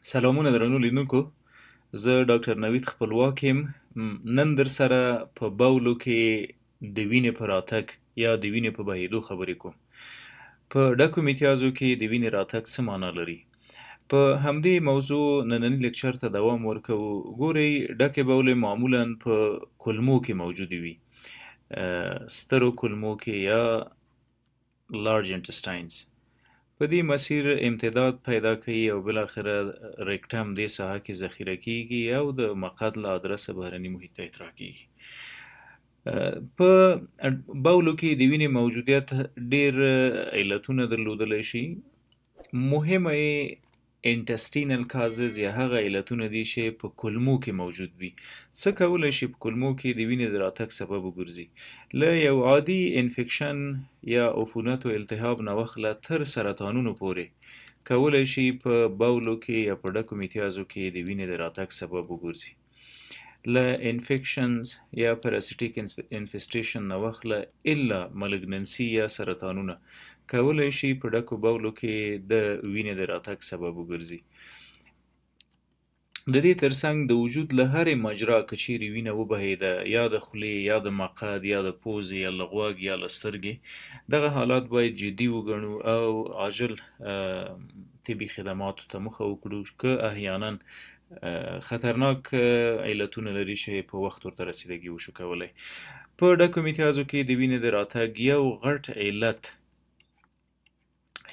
سلامونه درنو لیدونکو، زه ډاکټر نوید خپلواک یم. نن در سره په بولو کې د وینې په راتګ یا د وینې په بهیدو خبرې کوم. په ډکو میتیازو کې د وینې راتګ څه معنا لري؟ په همدې موضوع ننني لیکچر ته دوام ورکوو. ګورئ، ډکې بولې معمولا په کولمو کې موجودې وي، سترو کولمو کې یا large intestines. په دې مسیر امتداد پیدا کوي او بالاخره rectum دې ساحه کې ذخیره کیږي او د مقعد له ادرسه بهرني محیط ته اطراح کیږي. په بولو کې د وینې موجودیت ډیر علتونه درلودلی شي. مهمه یې intestinal causes یا هغه علتونه دي چې په کولمو کې موجود وي. څه کولی شي په کولمو کې د وینې د راتګ سبب وګرځي؟ له یو عادي infection یا عفونت و التهاب نه واخله تر سرطانونو پورې کولی شي په بولو کې یا په ډکو میتیازو کې د وینې د راتګ سبب وګرځي. له infections یا parasitic infestation نه واخله الا malignancy یا سرطانونه کولی شي په ډکو بولو کې د وینې د راتګ سبب وګرځي. د دې ترڅنګ د وجود له هرې مجرا که چیرې وینه وبهیده، یا د خولې یا د مقعد یا د پوزې یا له غوږ یا له سترګې، دغه حالات باید جدي وګڼو او عاجل طبي خدماتو ته مخه وکړو، که احیانا خطرناک علتونه لري چې په وخت ورته رسیدګي وشو کولی. په ډکو میتیازو کې د وینې د راتګ یو غټ علت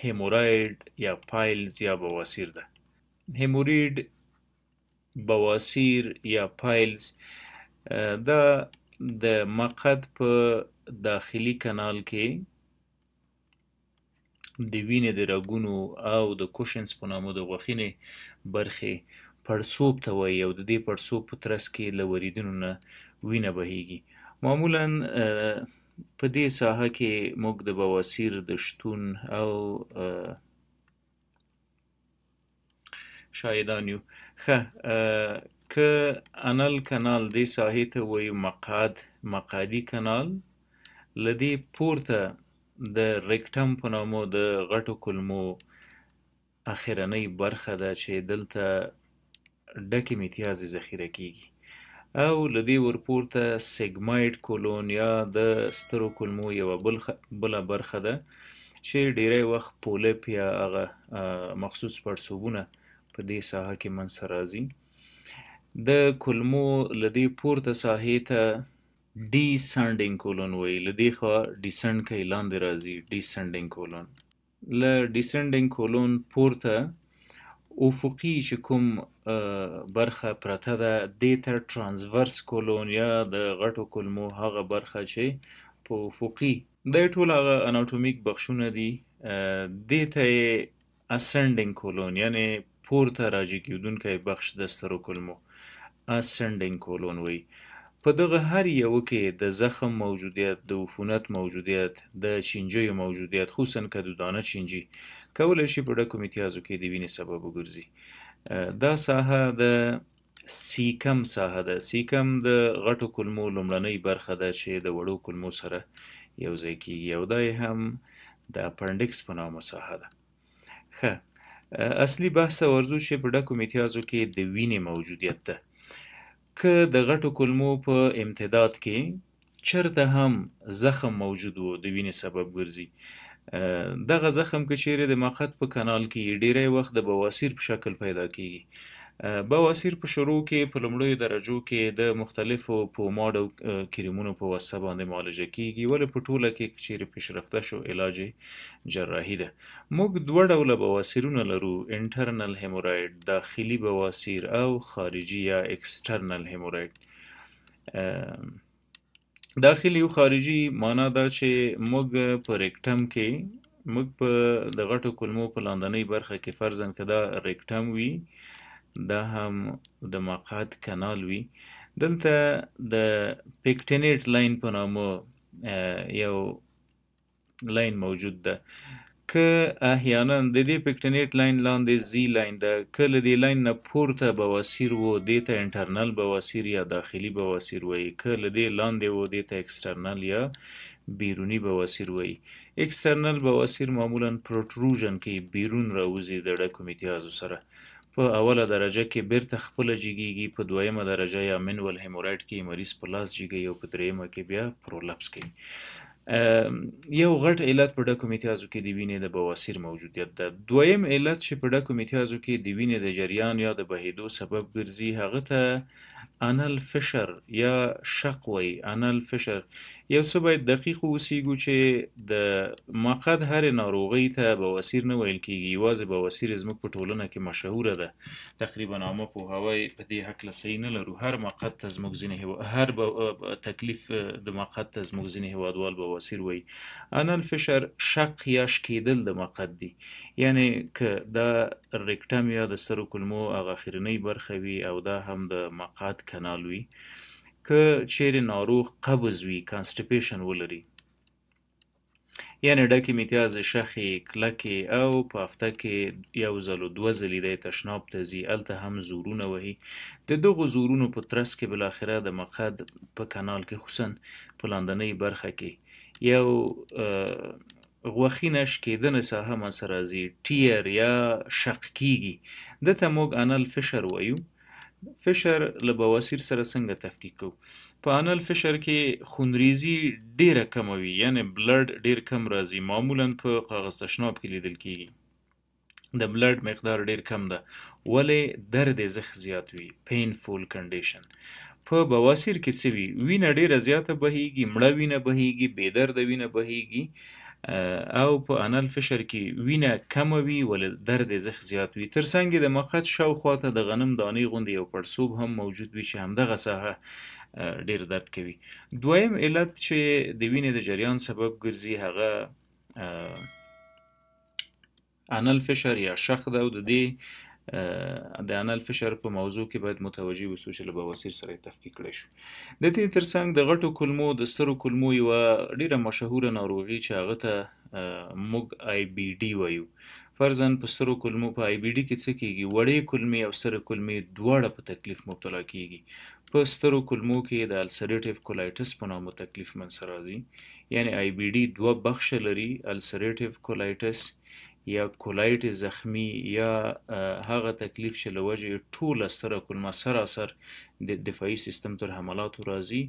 hemorrhoid یا piles یا بواسیر ده. hemorrhoid، بواسیر یا piles دا د مقعد په داخلي کانال کې د وینې د رګونو او د Cushing's په نامه د غوښینې برخې پړسوب ته وایي او د دې پړسوب په ترڅ کې له وریدونو نه وینه بهیږي. معمولا په دې ساحه کې موږ د بواسیر د شتون او شاهدان یو. ښه، که anal canal دې ساحې ته وایو مقعد، مقعدي کانال، له دې پورته د rectum په نامه د غټو کولمو اخرنۍ برخه ده چې دلته ډکې میتیازې ذخیره کیږي، او له دې ورپورته sigmoid colon یا د سترو کولمو یوه بله برخه ده چې ډیری وخت polyp یا هغه مخصوص پړسوبونه په دې ساحه کې منځته راځي. د کولمو له دې پورته ساحې ته descending colon وایي، له دې خوا descend کوي لاندې راځي descending colon. له descending colon پورته افقي چې کوم برخه پرته ده دې ته transverse colon یا د غټو کولمو هغه برخه چې په افقي، دا ټول هغه اناټومیک بخشونه دي، دې ته یې ascending colon یعنې پورته راجګېدونکی بخش د سترو کولمو ascending colon وایي. په دغه هر یو کې د زخم موجودیت، د عفونت موجودیت، د چینجیو موجودیت، خصوصا که دودانه چینجي، کولی شي په ډکو میتیازو کې د وینې سبب وګرځي. دا ساحه د cecum ساحه ده. cecum د غټو کولمو لومړنۍ برخه ده چې د وړو کولمو سره یو ځای کیږي او دا یې هم د appendix په نامه ساحه ده. ښه، اصلي بحث ته ورځو چې په ډکو میتیازو کې د وینې موجودیت ده. که د غټو کولمو په امتداد کې چرته هم زخم موجود و د وینې سبب ګرځي. دغه زخم که چیرې د مقعد په کانال کې ډیری وخت د بواسیر په شکل پیدا کیږي. بواسیر په شروع کې په لومړیو درجو کې د مختلفو پوماد او کریمونو په واسطه باندې معالجه کیږي، ولې په ټوله کې که چیرې پیشرفته شو علاج جراحي ده. موږ دوه ډوله بواسیرونه لرو، internal hemorrhoid داخلي بواسیر او خارجي یا external hemorrhoid. داخلي او خارجي معنا دا چې موږ په rectum کې، موږ په د غټو کولمو په لاندنۍ برخه کې فرضاً که دا rectum وي، دا هم د مقعد کانال وي، دلته د pectinate line په نامه یو line موجود ده. که احیانا د دې pectinate line لاندې Z line ده، که له دې line نه پورته بواسیر و دې ته internal بواسیر یا داخلي بواسیر وایي، که له دې لاندې و دې ته external یا بیروني بواسیر وایي. external بواسیر معمولا protrusion کوي، بیرون راوځي د ډکو میتیازو سره. په اوله درجه کې بیرته خپله جګیږي، په دویمه درجه یا manual hemorrhoid کې مریض په لاس جګوي او په دریمه کې بیا prolapse کوي. یو غټ علت په ډکو میتیازو کې د وینې د بواسیر موجودیت ده. دویم علت چې په ډکو میتیازو کې د وینې د جریان یا د بهیدو سبب ګرځي هغه ته anal fissure یا شق وایي. anal fissure، یو څه باید دقیق اوسیږو چې د مقعد هرې ناروغۍ ته بواسیر نه ویل کیږي، یوازې بواسیر زموږ په ټولنه کې مشهوره ده، تقریبا عامه پوهاوی په دې هکله صحیح نه لرو. هر مقعد ته زموږ ځینې هر تکلیف د مقعد ته زموږ ځینې هیوادوال بواسیر وایي. anal fissure شق یا شکېدل د مقعد دي، یعنی که دا rectum یا د سترو کولمو هغه اخرنۍ برخه وي او دا هم د مقعد کانال وي، که چیرې ناروغ قبض وي، constipation ولري، یعنی ډکې میتیازې شخې کلکې او په هفته کې یو ځل او دوه ځلې دی تشناب ته ځي، هلته هم زورونه وهي، د دغو زورونو په ترڅ کې بالاخره د مقعد په کانال کې خصوصا په لاندنۍ برخه کې یو غوښینه شکېدنه ساحه منځته راځي، tear یا شق کیږي، ده ته موږ anal fissure وایو. fissure له بواسیر سره څنګه تفکیک کوو؟ په anal fissure کې خونریزي ډیره کمه وي، یعنی blood ډیر کم راځي، معمولا په کاغذ تشناب کې لیدل کیږي، د blood مقدار ډیر کم ده، ولې درد یې زښت زیات وي، painful condition. په بواسیر کې څه وي؟ وینه ډیره زیاته بهیږي، مړه وینه بهیږي، بې درده وینه بهیږي، او په anal fissure کې وینه کمه وي ولې درد یې زښت زیات وي. تر څنګ یې د مقعد شاوخوا ته د غنم دانې غوندې یو پړسوب هم موجود وي چې همدغه ساحه ډیر درد کوي. دویم علت چې د وینې د جریان سبب ګرځي هغه anal fissure یا شق ده، او د دې د anal fissure په موضوع کې باید متوجه اوسو چې له بواسیر سره یې تفکیک کړی شو. د دې ترڅنګ د غټو کولمو د سترو کولمو یوه ډیره مشهوره ناروغي چې هغه ته موږ IBD وایو. فرضاً په سترو کولمو په IBD کې څه کیږي؟ وړې کولمې او سترې کولمې دواړه په تکلیف مبتلا کیږي. په سترو کولمو کې د ulcerative colitis په نامه تکلیف منځته راځي، یعنی IBD دوه بخشه لري، ulcerative colitis یا colitis زخمی یا هغه تکلیف چې له وجې یې ټوله ستره کولمه سراسر د دفاعي سیستم تر حملاتو راځي،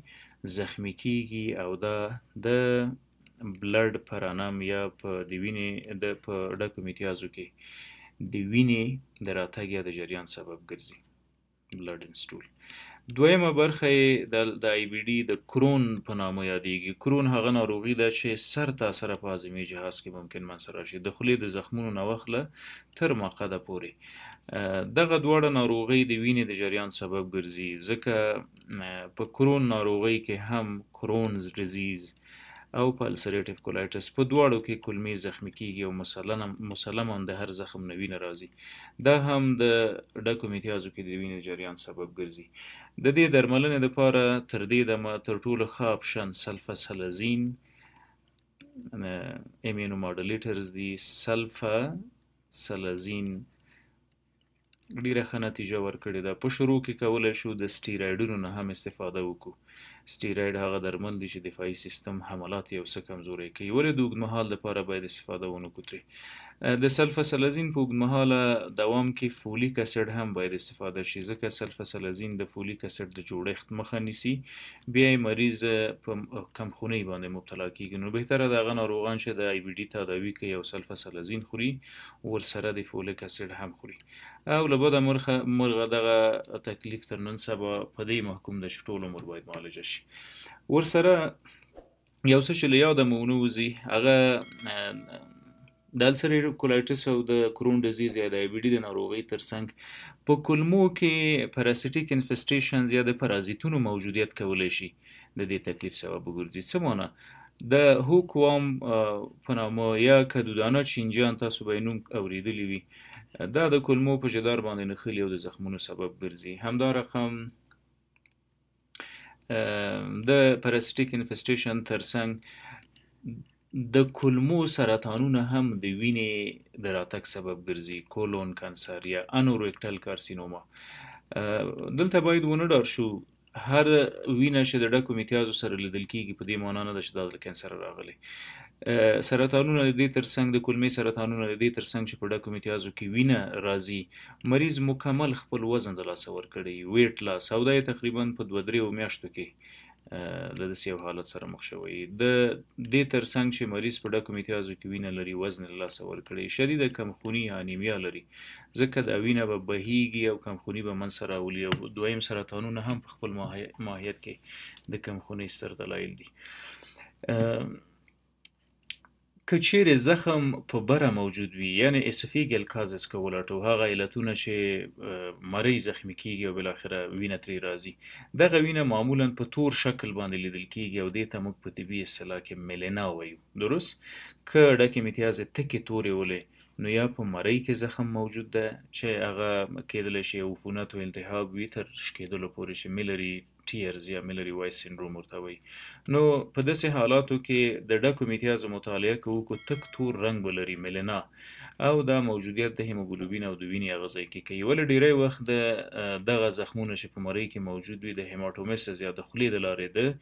زخمی کیږي او دا د blood per anum یا په د وینې د په ډکو میتیازو کې د وینې د راتګ یا د جریان سبب ګرځي، blood in stool. دویمه برخه یې د IBD د کرون په نامه یادیږي. کرون هغه ناروغي ده چې سر تا سره په هاضمې جهاز کې ممکن منځته راشي، د خولې د زخمونو نه واخله تر مقعده پورې. دغه دواړه ناروغۍ د وینې د جریان سبب ګرځي، ځکه په کرون ناروغۍ کې هم Crohn's disease او په ulcerative colitis په دواړو کې کولمې زخمی کیږي او مسلما د هر زخم نه وینه راځي، دا هم د ډکو میتیازو کې د وینې جریان سبب ګرځي. د دې درملنې لپاره تر دې دمه تر ټولو ښه option sulfasalazine immunomodulators دي. سلفاسلازین ډیره ښه نتیجه ورکړې ده. په شروع کې کولی شو د سټیرایډونو نه هم استفاده وکړو. سټیرایډ هغه درمل دي چې دفاعي سیستم حملات یو څه کمزوری کوي، ولې د اوږدمهال لپاره باید استفاده ونه کړو ترې. د سلفاسلازین په اوږدمهاله دوام کې folic acid هم باید استفاده شي، ځکه سلفاسلازین د folic acid د جوړښت مخه نیسي، بیا یې مریض په کمخونۍ باندې مبتلا کیږي. نو بهتره ده هغه ناروغان چې د IBD تداوي کوي او سلفاسلازین خوري ورسره د folic acid هم خوري. او له بده مرغه دغه تکلیف تر نن سبا په دې محکوم ده چې ټول عمر باید معالجه شي. ورسره یو څه چې له یاده مو ونه وځي هغه د ulcerative colitis او د Crohn disease یا د IBD د ناروغۍ ترڅنګ په کولمو کې parasitic infestations یا د پرازیتونو موجودیت کولی شي د دې تکلیف سبب وګرځي. څه معنی؟ د hookworm په نامه یا کدودانه چینجیان، تاسو به یې نوم اورېدلي وي، دا د کولمو په جدار باندې نښلي او د زخمونو سبب ګرځي. همدا رقم د parasitic infestation ترڅنګ د کولمو سرطانونه هم د وینې د راتګ سبب ګرځي، colon cancer یا anorectal carcinoma. دلته باید ونه ډار شو، هر وینه چې د ډکو میتیازو سره لیدل کیږي په دې معنا نه ده چې دا له کینسره راغلی. سرطانونه د دې ترڅنګ، د کولمې سرطانونه د دې ترڅنګ چې په ډکو میتیازو کې وینه راځي، مریض مکمل خپل وزن د لاسه ورکړي، weight loss، او دا یې تقریبا په 2-3 میاشتو کې د داسې یو حالت سره مخ شوی. د دې ترڅنګ چې مریض په ډکو میتیازو کې وینه لري، وزن له لاسه ورکړي، شدیده کمخوني یا انیمیا لري، ځکه دا وینه به بهیږي او کمخوني به منځ ته راولي. او دویم سرطانونه هم په خپل ماهیت کې د کمخونۍ ستر دلایل دي. که چیرې زخم په بره موجود وي، یعنی esophageal causes که ولټو، هغه علتونه چې مرۍ زخمی کیږي او بالاخره وینه ترې راځي، دغه وینه معمولا په تور شکل باندې لیدل کیږي او دې ته موږ په طبي اصطلاح کې melena وایو. درست؟ که ډکې میتیازې تکې تورې ولې، نو یا په مرۍ کې زخم موجود ده چې هغه کېدلی شي عفونت او التهاب وي تر شکېدلو پورې، چې miliary tears یا Mallory Weiss syndrome ورته وایي. نو په داسې حالاتو کې د ډکو میتیازو مطالعه که وکړو، تک تور رنګ به لري melena، او دا موجودیت د هیموګلوبین او د وینې هغه ځای کې کوي. ولې ډیری وخت د دغه زخمونه چې په مرۍ کې موجود وي د hematemesis یا د خولې د لارې د